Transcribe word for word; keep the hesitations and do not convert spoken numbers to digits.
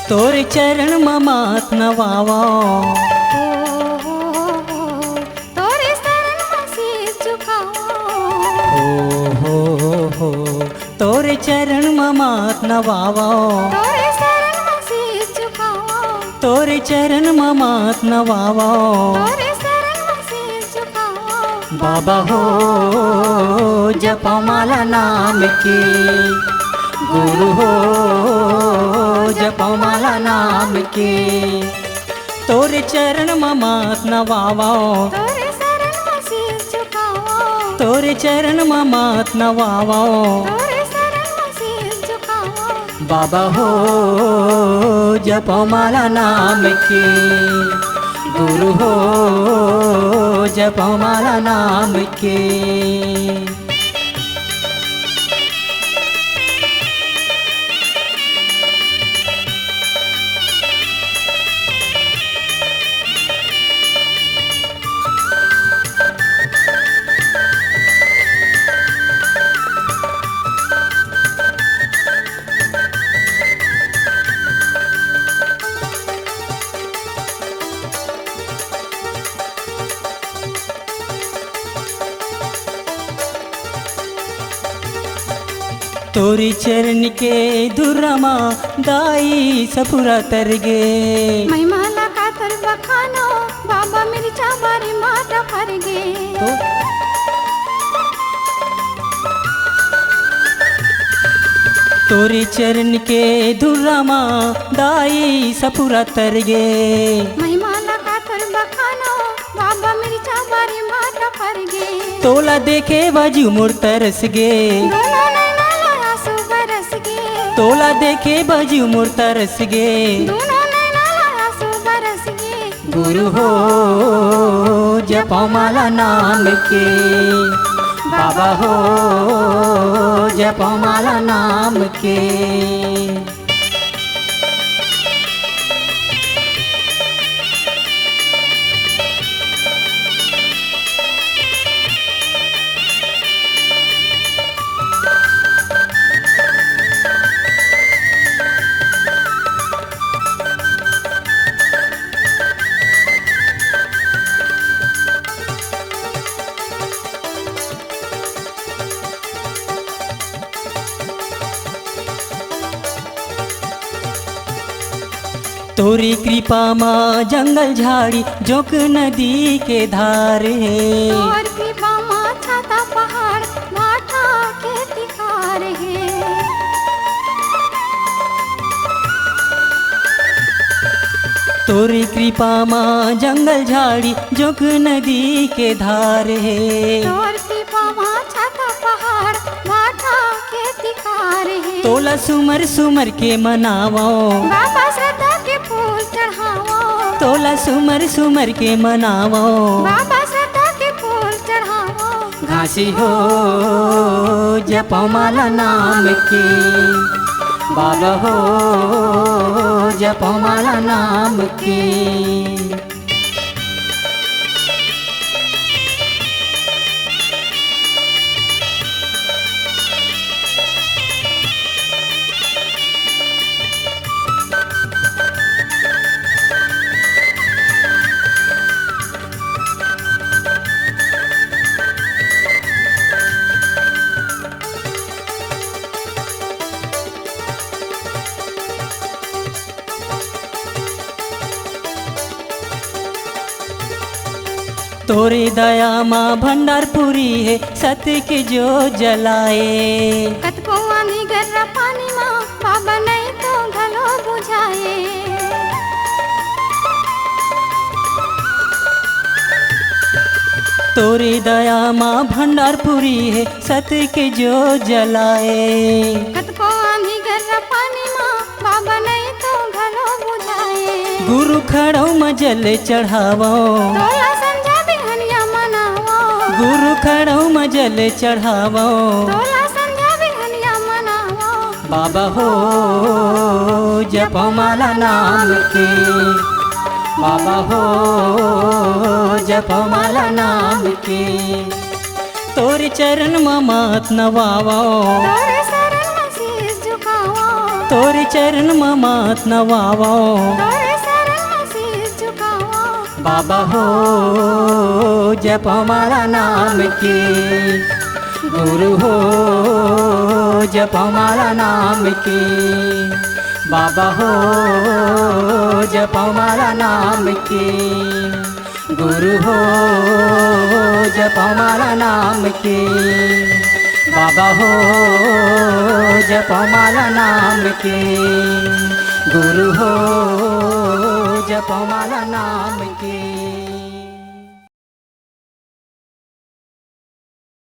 तोर चरण म माथ नवावंव। ओ हो हो हो, तोरे शरण म शीश झुकावंव। ओ हो हो हो, तोरे चरण म माथ नवावंव। तोरे शरण म शीश झुकावंव। तोरे चरण म माथ नवावंव। तोरे शरण म शीश झुकावंव। बाबा हो, जपंव माला नाम के, गुरु हो, जपंव माला नाम के। तोरे चरण म माथ नवावंव। तोरे शरण म शीश झुकावंव। तोरे चरण म माथ नवावंव। तोरे शरण म शीश झुकावंव। बाबा हो, जपंव माला नाम के, गुरु हो, जपंव माला नाम के। तोरी चरण के धुर्रा म दाई सपुरा तरगे। महिमा ला कातर बखानो, बाबा मिर्चा बारी माटा फरगे। तो तोरी चरण के धुर्रा म दाई सपुरा तरगे। महिमा ला कातर बखानो, बाबा मिर्चा बारी माटा फरगे। तोला देखे बाजू मोर तरस गे। दोनों नैना ला आंसू बरस गे। तोला देखे बाजू मोर तरस गे। दोनों नैना ला आंसू बरस गे। गुरु हो, जपंव माला नाम के, बाबा हो, जपंव माला नाम के। तोरी कृपा म जंगल झाड़ी जोंक नदी के धार हे। तोर कृपा म छाता पहाड़ भाटा के तिखार हे। तोरी कृपा म जंगल झाड़ी जोंक नदी के धार हे। तोर कृपा म छाता पहाड़ भाटा के तिखार हे। तोला सुमर सुमर के मनावंव। बाबा श्रद्धा के फूल चढ़ावंव। तोला सुमर सुमर के मनावंव। बाबा श्रद्धा के फूल चढ़ावंव। घासी हो, जपंव माला नाम के, बाबा हो, जपंव माला नाम के। तोरे दया म भंडार पुरी हे, सत्य के जोत जलाए। कतको आंधी गर्रा पानी म बाबा नइ तो घलो बुझाए। तोरे दया म भंडार पुरी हे, सत्य के जोत जलाए। कतको आंधी गर्रा पानी म बाबा नइ तो घलो बुझाए। गुरु खड़ऊ म जल चढ़ावंव। तोला संझा बिहनिया मनावंव। गुरु खड़ऊ म जल चढ़ावंव। तोला संझा बिहनिया मनावंव। बाबा हो, जपंव माला नाम के, बाबा हो, जपंव माला नाम के। तोरे चरण म माथ नवावंव। तोरे शरण म शीश झुकावंव। तोर चरण म माथ नवावो, तोर शरण म शीश झुकावो। बाबा हो जपमाला नाम के, गुरु हो जपमाला नाम के। बाबा हो जपमाला नाम के, गुरु हो जपमाला नाम के। बाबा हो जपमाला नाम के, गुरु हो जपमाला नाम के।